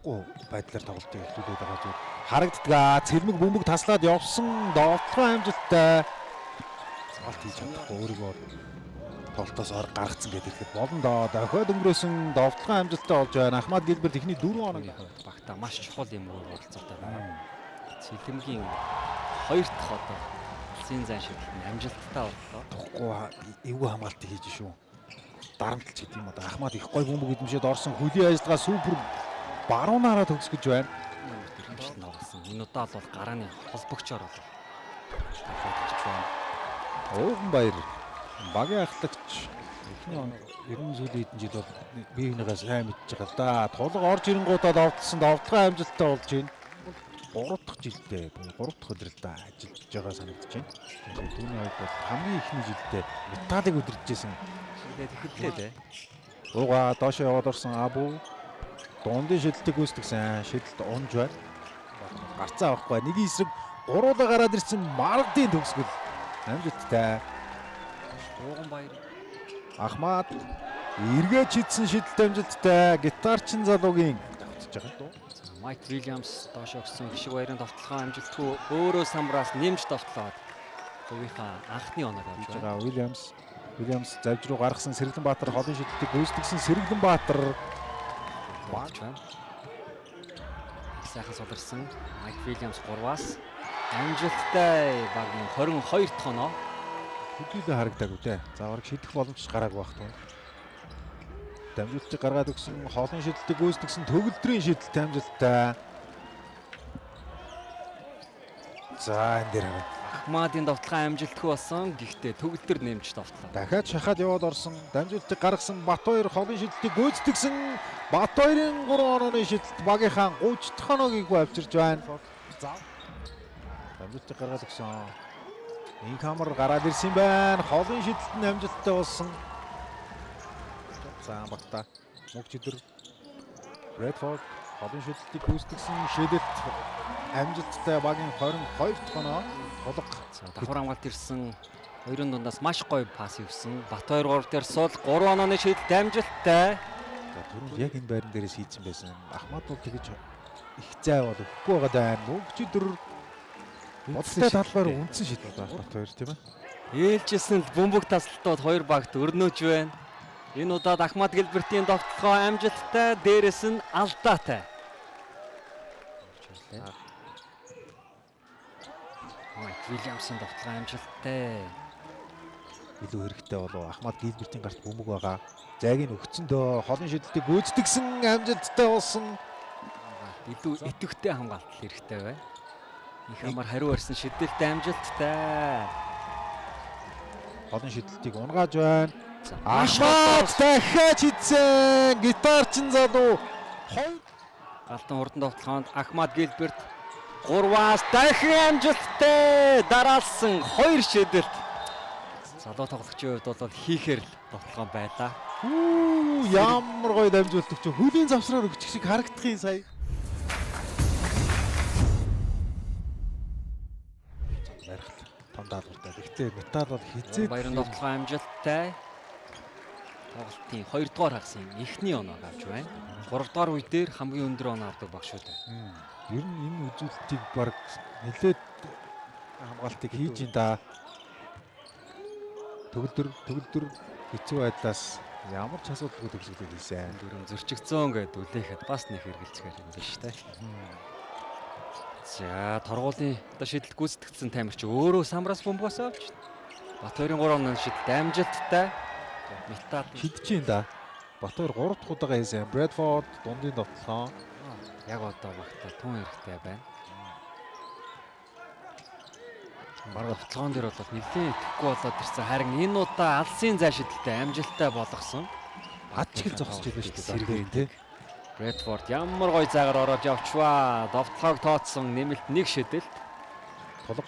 Тухгүй байдлаар тоглолтыг эхлүүлээд байгаа зүйл харагддаг. Цэлмэг бөмбөг таслаад явсан довтлогоо амжилттай. Цаалт хийж чадахгүй өөрийгөө тоглолтоос ор гаргацсан гэдэг ирэхэд болно доо. Дохиод өнгөрөөсөн довтлогоо амжилттай болж байна. Ахмад Гилберт эхний 4 оног багта маш чухал юм уу оролцоотой байна. Цэлмэгийн хоёр дахь одоо улсын зайн шийдэл нь амжилттай боллоо. Тухгүй эвгүй хамгаалтыг хийж шүү. Дарамтлж гэдэг юм одоо Ахмад их гой бөмбөг эзэмшээд орсон хөлийн ажиллагаа супер баруунаараа төгсгөж байна. Амжилт нь тоглосон. Энэ удаа бол гарааны холбогчоор бол тавхад гарч байна. Ууган баяр багийн ахлагч эхний оноо 90 сүүлийн хэдэн жил бол бие биенийгээ сайн мэдж байгаа л да. Тулга орж ирэнгуудаа довтлсон, довтлогоо амжилттай болж байна. 3 дахь жилдээ 3 дахь удирдалтаа ажиллаж байгаа санагдаж байна. Түүний хувьд бол хамгийн эхний жилдээ металлыг удирдажсэн. Тэгээд эхэллээ дээ. Ууга доошоо яваад орсон Абу дундын шидэлтийг гүйцэтгсэн. Шидэлт унж байна. Гарцаа авахгүй. Нэг эсрэг гуруула гараад ирсэн Маргадын төгсгөл амжилттай. Ууган баяр Ахмад эргээ чидсэн шидэлт амжилттай. Гитарчин залуугийн давтж байгаа. Майк Вильямс доош өгсөн хишиг баярын довтлогоо амжилтгүй өөрөө самбраас нэмж довтлоод хувийнхаа анхны оноог авч байгаа. Вильямс завж руу гаргасан Сэргэлэн Баатар холын шидэлтийг гүйцэтгсэн Сэргэлэн Баатар болж байна. Сайхан суларсан Майк Вильямс 3-аас амжилттай багийн 22 дахь оноо. Хөдөлгөөн харагдаагүй те. За бараг шидэх боломж гараагүй байх тун. Дамжуултыг гаргаад өгсөн холын шидэлтийг гүйцэтгсэн төгөлдрийн шидэлт амжилттай. За энэ дээр хараа. Ахмадын довтлогоо амжилтгүй болсон. Гэхдээ төгөлдөр нэмж довтлоо. Дахиад шахаад яваад орсон. Дамжуултыг гаргасан Батбаяр холын шидэлтийг гүйцэтгсэн. Батбаярын 3 онооны шидэлт багийнхаа 30 дахь оноог авчирч байна. Дамжуултыг гаргаад өгсөн. Инхамар гараад ирсэн байна. Холын шидэлт нь амжилттай болсон. За багта мөгч өдөр Брэдфорд холын шидэлтийг гүйцэтгсэн шидэлт амжилттай багийн 22 дахь оноо. Тулга. За давхар хамгаалт ирсэн. Хоёрын дундаас маш гоё пас явсан. Батбаяр 3 дээр сул 3 онооны шидэлт амжилттай. За түрүүнд яг энэ байран дээрээс хийцэн байсан. Ахмад бол тэгэж их зай бол өгөхгүй байгаа даа. Мөгч өдөр бодолтой талбар үндсэн шийдэл Батбаяр тийм ээ. Ээлжсэн л бөмбөг таслалтууд хоёр багт өрнөж байна. Энэ удаад Ахмад Гилбертийн довтлогоо амжилттай, дээрэс нь алдаатай. Майк Вильямсын довтлогоо амжилттай. Илүү хэрэгтэй болов Ахмад Гилбертийн гарт бөмбөг байгаа. Зайг нь өгцөн дөө холын шидэлтийг гүйцэтгсэн амжилттай болсон. Илүү идэвхтэй хамгаалт хэрэгтэй бай. Их амар хариу барьсан шидэлт амжилттай. Холын шидэлтийг унгааж байна. Ахмад дахиад шидсэн. Гитарчин залуу Галдан хурдан довтлогоонд Ахмад Гилберт 3-аас дахин амжилттай дараалсан 2 шидэлт. Залуу тоглогчийн хувьд бол хийхээр л довтлогоо байлаа. Ямар гоё дамжуулт өгч хөлийн завсраар өгчих шиг харагдах юм сая. Барихт том даалгавартай. Гэхдээ металл бол хизээд баярын довтлогоо амжилттай. Тоглолтын 2 дугаар хагасын эхний оноог авч байна. 3 дугаар үе дээр хамгийн өндөр оноо авдаг баг шүү дээ. Ер нь энэ үзүүлэлтийг баг нэлээд хамгаалтыг хийж ин да. Төгөлдөр хэцүү байдлаас ямар ч асуудалгүй төгсгөлийг хийсэн. Дөрөв зөрчигдсөн гэдээ үлээхэд бас нэг хэрэгэлцгээр юм биш үү? За торгуулийн одоо шидэлт гүйцэтгэсэн тамирч өөрөө самраас бөмбөгөөс авч Батбаярын 3 онооны шидэлт амжилттай. Металл шидэж юм да. Батбаяр 3 дахь удаага хийсэн. Брэдфорд дундын довтлогоо. Яг одоо багта тун хэрэгтэй байна. Бараг довтлогоон дээр бол нэлээд итгэхгүй болоод ирсэн. Харин энэ удаа алсын зай шидэлтээ амжилттай болгосон. Бад чигэл зогсож байлаа шүү дээ. Тий. Брэдфорд ямар гоё зайгаар ороод явчваа. Довтлогоог тооцсон нэмэлт нэг шидэлт. Тулга.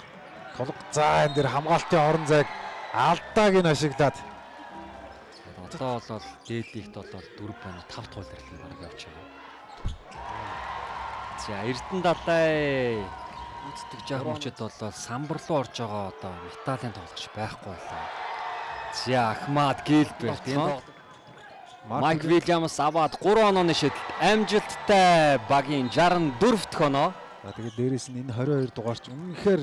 За энэ дэр хамгаалтын орон зайг алдааг нь ашиглаад. Одоо бол дээд лигт бол 4 байна 5 туулирлын бараг явж байгаа. За Эрдэнэ далай гүйцэтгэж байгаа мөчөд бол самбар руу орж байгаа одоо металлын тоглогч байхгүй байлаа. За Ахмад Гилберт энэ Майк Вильямс аваад 3 онооны шидэлт амжилттай, багийн 64 дахь оноо. За, тэгээд дээрэс нь энэ 22 дугаар ч үнэхээр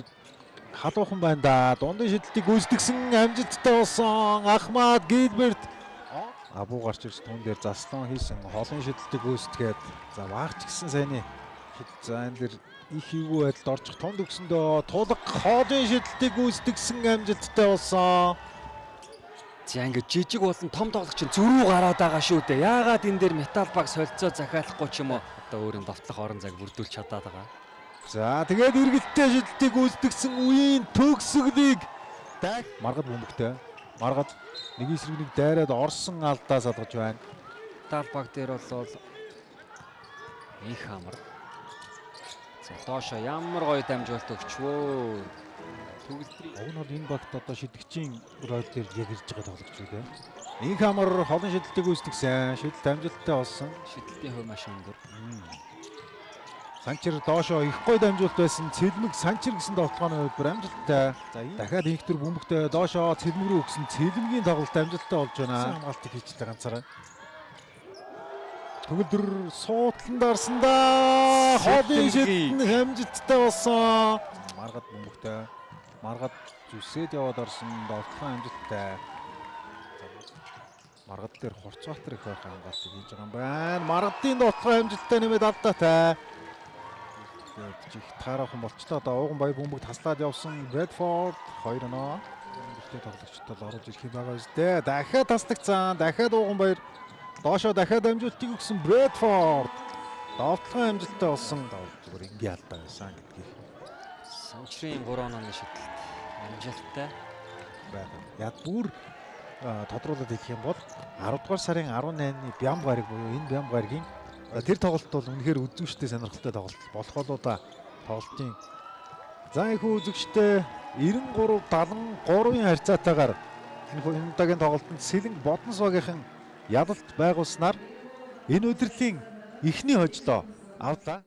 халуухан байна да. Дундын шидэлтийг гүйцэтгсэн, амжилттай болсон. Ахмад Гилберт Абу гарч ирж түн дээр заслан хийсэн холын шидэлтийг гүйцэтгээд, за, ваагч гисэн сайнны. За, энэ дэр их эвгүй байдалд орчих тунд өгсөндөө тулга хоолын шидэлтийг гүйцэтгсэн, амжилттай болсон. За, ингээд жижиг болон том тоглогч нь зөрүү гараад байгаа шүү дээ. Яагаад энэ дээр металл баг солилцоо захиалахгүй ч юм уу? Одоо өөр нь довтлох орон зайг бүрдүүлж чадаад байгаа. За, тэгээд эргэлттэй шидэлтийг гүйцэтгсэн үеийн төгсгөлийг маргад бөмбөгтэй. Маргад нэг эсрэг нэг дайраад орсон алдаа салгаж байна. Металл баг дээр бол их амар. За, доошо ямар гоё дамжуулалт өгчвөө. Төгөлдрийн Уг нь бол энэ багт одоо шидэгчийн роль дээр яг ирж байгаа тоглогч үү дээ. Инх амар холон шидэлтийг гүйцэтгсэн. Шидэлт амжилттай болсон. Шидэлтийн хувь маш өндөр. Санчир доошоо их гой дамжуулалт байсан. Цэлмэг Санчир гэсэн тоглооны хувьд бүр амжилттай. За, дахиад инх төр бөмбөгтэй доошоо цэлмэг рүү өгсөн. Цэлмэгийн тоглолт амжилттай болж байна. Хамгаалтыг хийчлээ ганцаараа. Төгөлдөр суутлан дарсандаа холын шидэлт нь амжилттай болсон. Маргад бөмбөгтэй. Маргад зүсээд яваад орсон, довтлон амжилттай. Маргад дээр Хурцбаатар их байх хамгаалтыг хийж байгаа юм байна. Маргадын довтлон амжилттай нэмээд алдаатай. Тэгээд их таараахан болчлоо. Одоо ууган баяр бөмбөг таслаад явсан Брэдфорд 2 оноо. Бөмбөгтэй тоглогчдод бол оруулж ирэх юм байгаа үстэй. Дахиад таслагдсан. Дахиад ууган баяр доошоо дахиад амжилтыг өгсөн Брэдфорд. Довтлогын амжилттай болсон. Зүгээр энгийн алдаа байсан гэдгийг Санчрын 3 онооны шидэлт амжилттай. байна. Яг бүр тодруулаад хэлэх юм бол 10 дугаар сарын 18-ны Бям гараг буюу энэ Бям гарагийн тэр тоглолт бол үнэхээр үзүүштэй сонирхолтой тоглолт болох болоо да, тоглолтын. За, их үзэгчтэй 93 73-ын харьцаатайгаар энэ энэ удаагийн тоглолтод Сэлэнг Бодонс багийнхан ялалт байгуулснаар энэ удирдлын эхний хожлоо авлаа.